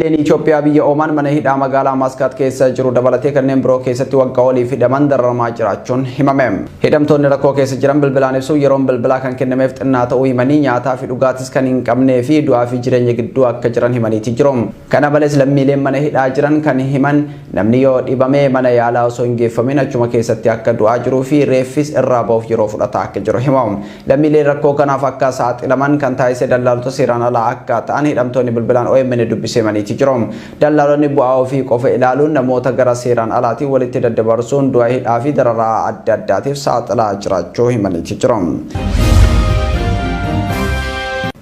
Lammiileen Itoophiyaa biyya Oomaan mana hidhaa magaalaa Maaskaat keessa jiru dabalatee kanneen biroo keessatti waggaa oliif hidhaman dararamaa jiraachuun himame. Hidhamtoonni rakkoo keessa jiran bilbilaan ibsuun yeroon bilbilaa kan kennameef xinnaa ta'uu himanii nyaataa fi dhugaatis kan hin qabnee fi du'aa fi jireenya gidduu akka jiran himaniiti jiru. Kana malees lammiileen mana hidhaa jiran kan himan namni yoo dhibame mana yaalaa osoo hin geeffamin achuma keessatti akka du'aa jiruu fi reeffis irraa ba'uuf yeroo fudhataa akka jiru himamu. Lammiileen rakkoo kanaaf akka saaxilaman kan taasise dallaalota seeraan alaa akka ta'an hidhamtoonni bilbilaan OMN dubbise himaniiti jiru. Dallaalonni bu'aa ofii qofa ilaaluun namoota gara seeraan alaatiin walitti daddabarsuun du'a hidhaa fi dararaa adda addaatiif saaxilaa jiraachuu himaniiti jiru.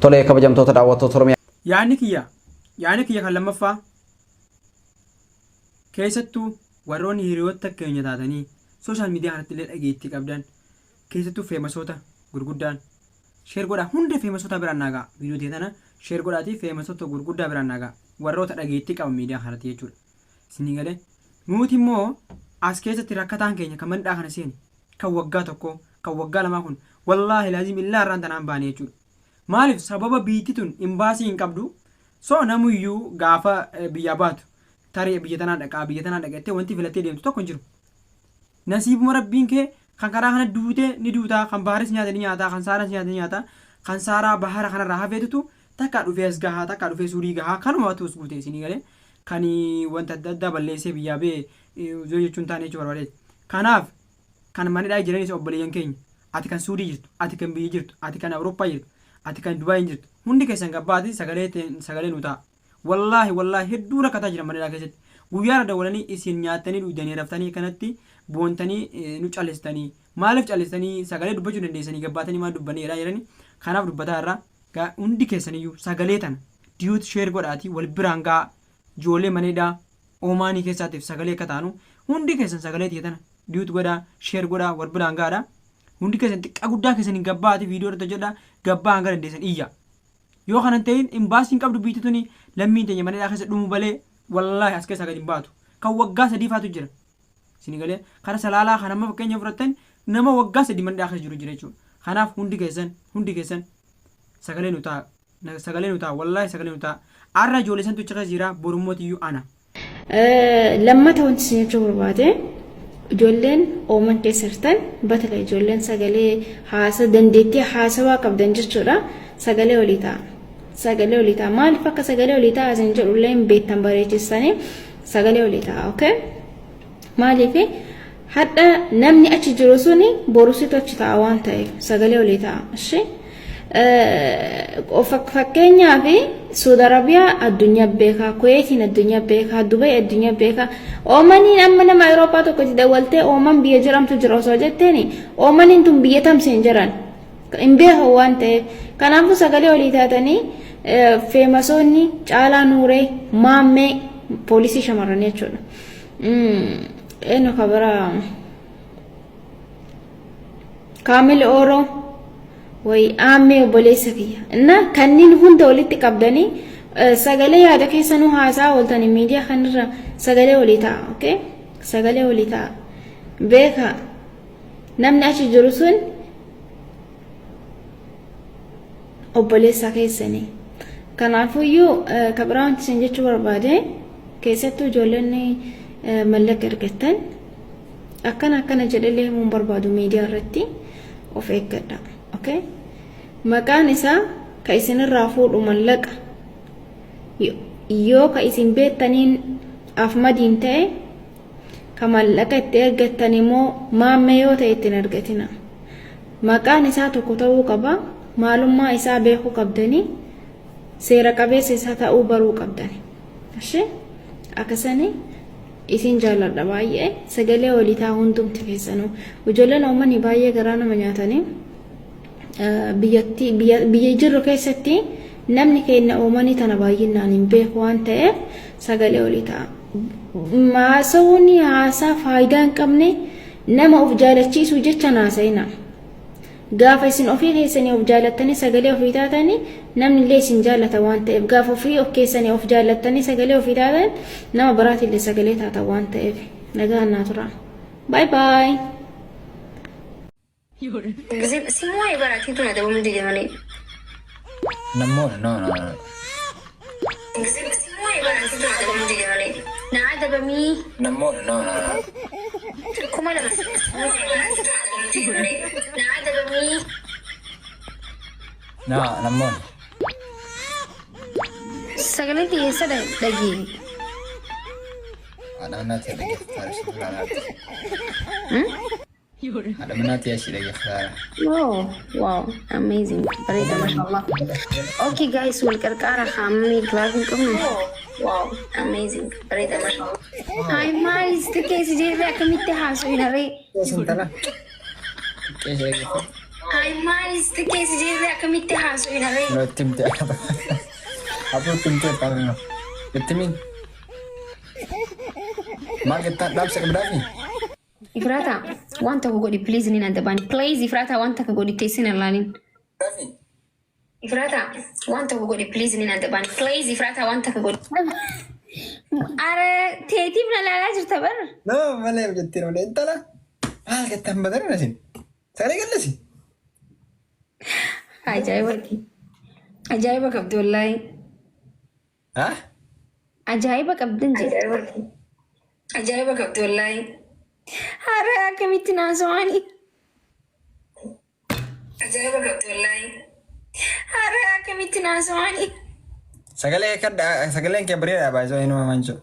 Tolee kabajamtoota daawwattoota Oromiyaa. Yaadni kiyya Yaadni kiyya kan lammaffaa keessattuu warroonni hiriyoota keenya taatanii social media kanatti illee dhageettii qabdan keessattuu feemasoota gurguddaan share godhaa hunda feemasoota biraan naa ga'a viidiyoo tee tana share godhaatii feemasoota gurguddaa biraan naa ga'a warroota dhageettii qaban miidiyaa kanatti jechuudha isinii galee nuti immoo as keessatti rakkataan keenya kan mandhaa kana seene kan waggaa tokkoo kan waggaa lamaa kun wallaahi laazim illaa irraan tanaan baane jechuudha maaliif sababa biitti tun imbaasii hin qabdu so namuyyuu gaafa biyyaa baatu tarii biyya tanaa dhaqaa biyya tanaa dhaqattee wanti filattee deemtu tokko hin jiru. Nasiibuma Rabbiin kee kan karaa kana duute ni duuta, kan baharis nyaate ni nyaata, kan saaras nyaate ni nyaata, kan saaraa bahara kanarraa hafeetutu takkaa dhufee as gahaa, takkaa dhufee suurii gahaa, kanumatu as guute isinii galee kan wanta adda addaa balleessee biyyaa ba'e yoo jechuun taane jechuu barbaadeeti. Kanaaf kan manidhaa jiranis obboleeyyan keenya ati kan suudii jirtu, ati kan biyya jirtu, ati kan Awurooppaa jirtu, ati kan Dubaayin jirtu hundi keessan gabbaati sagalee sagalee nu ta'a. Wallaahi wallaahi hedduu rakkataa jiran mana hidhaa keessatti. Guyyaa irra dawwalanii isin nyaattanii dhuydanii raftanii kanatti boontanii nu callistanii maaliif callistanii sagalee dubbachuu dandeessanii gabbaatanii maal dubbannee jedhaa jirani kanaaf dubbataa irraa gaa hundi keessaniyyuu sagalee tana diyuut sheer godhaatii wal biraan gaa ijoollee mana hidhaa oomaanii keessaatiif sagalee akka taanu hundi keessan sagalee tiyya tana diyuut godhaa sheer godhaa wal biraan gaadha hundi keessan xiqqaa guddaa keessan hin gabbaatii viidiyoo irratti hojjedhaa gabbaa hanga dandeessan iyya. Yoo kana hin ta'in imbaasii hin qabdu biitti tuni lammiin teenya mana hidhaa keessa dhumu malee wallaahi as keessaa gadi hin baatu. Kan waggaa 3 faatu jira. Isin galee kara salaalaa kan amma fakkeenya fudhattan nama waggaa 3 mana hidhaa keessa jiru jira jechuudha. Kanaaf hundi keessan hundi keessan sagalee nu ta'a. Sagalee nu ta'a wallaahi sagalee nu ta'a. Arra ijoollee santu achi keessa jira borummotiyyuu ana. Lammata wanti isin jechuu barbaade ijoolleen ooman keessa jirtan batala ijoolleen sagalee haasa dandeettii haasawaa qabdan jechuudha sagalee olii ta'a. Sagalee olii ta'a. Maaliif akka sagalee olii ta'a isin jedhullee hin beektan bareechistanii sagalee olii ta'a. Okay? Maaliif hadha namni achi jiru suni borusitu achi ta'a waan ta'eef sagalee olii ta'a. Ishee fakkeenyaaf Suudi Arabiyaa addunyaa beekaa, Kuweetiin addunyaa beekaa, Dubay addunyaa beekaa. Oomaniin amma nama Awurooppaa tokko itti dawwaltee Ooman biyya jedhamtu jira osoo jetteeni Oomaniin tun biyya tamsi hin jedhan. Hin beekan waan ta'eef. Kanaafuu sagalee olii taatanii feemasoonni Caalaa Nuuree, Maammee, poolisii shamarranii jechuudha. Eenyu kabira Kaamil Ooroo way aammee obboleessa kiyya. Inna kanneen hunda walitti qabdanii sagalee yaada keessanuu haasaa ooltanii miidiyaa kanarra sagalee walii ta'a. Okay? Sagalee walii ta'a. Beeka namni achi jiru sun obboleessa keessanii. Kanaafuyyuu ka biraa wanti isin jechuu barbaade keessattuu ijoolleen mallaqa ergattan akkana akkana jedhellee himuu hin barbaadu miidiyaa irratti of eeggadha. Okay? Maqaan isaa ka isinirraa fuudhu mallaqa yoo ka isin beektaniin Ahmadiin ta'e ka mallaqa itti ergattan immoo maammee yoo ta'e itti hin ergatina. Maqaan isaa tokko ta'uu qaba. Maalummaa isaa beekuu qabdanii seera qabeessa isaa ta'uu baruu qabdani. Ishee akkasanii isin jaalladha baay'ee sagalee walii ta'a hundumti keessanuu. Ijoolleen oomanii baay'ee garaa nama nyaatanii biyyattii biyya jirru keessatti namni keenya oomanii tana baay'inaan hin beeku waan ta'eef sagalee olii ta'a. Haasawuun haasaa faayidaa hin qabne nama of jaalachiisuu jecha haasa'ina. Gaafa isin ofii keessanii of jaalattanii sagalee ofii taatanii namni illee isin jaalata waan ta'eef gaafa ofii of keessanii of jaalattanii sagalee ofii taatan nama biraatillee sagalee taata waan ta'eef nagaan naa tura. Bye bye. Giseen si moo'ee bara ati tun adabamuu dide malee. Nammoo no no no. Giseen si moo'ee Baratiitu adabamuu dide malee. Na adabamii. Namoonni no no no. 2000. Na adabamii. No, namoonni. Sagalee kiyya dhagee. Haadha manaa ta'e dhaggeeffataa Haadha manaa ta'e ashii dhaggeeffataa. Oh, wow, amazing. Bareeda, mashallah. Okay, guys, wal qarqaara haamamii glove hin qabnu. Wow, amazing. Bareeda, mashallah. Hi, maal xiqqeessi jirre akkamitti haasofna ree? Intala. Xiqqeessi dhaggeeffatu. Hi, maal xiqqeessi jirre akkamitti haasofna ree? No, itti himte. Aboo itti himte qabu. Itti himin. Maal jettaan dhaamsa qabdaafi? Ifraata, waan tokko godhi please, ni adabaan. Please Ifraata, waan tokko godhi teessin allaalin. Ifraata, waan tokko godhi please, ni adabaan. Please Ifraata, waan tokko godhi. Ara teetiif na laalaa jirta bar. No, malee jettiin malee intala. Maal jettaan badan asin? Sagalee gallasi. Ajaa'iba. Ajaa'iba qabdi wallaahi. Ha? Ajaa'iba qabdin jedhe. Ajaa'iba qabdi wallaahi. Hara akkamitti naasawani? Ajaa'iba qabdi wallaahi. Hara akkamitti naasawani? Sagalee kadha sagaleen kee bareedaa baay'isoo inuma manchu.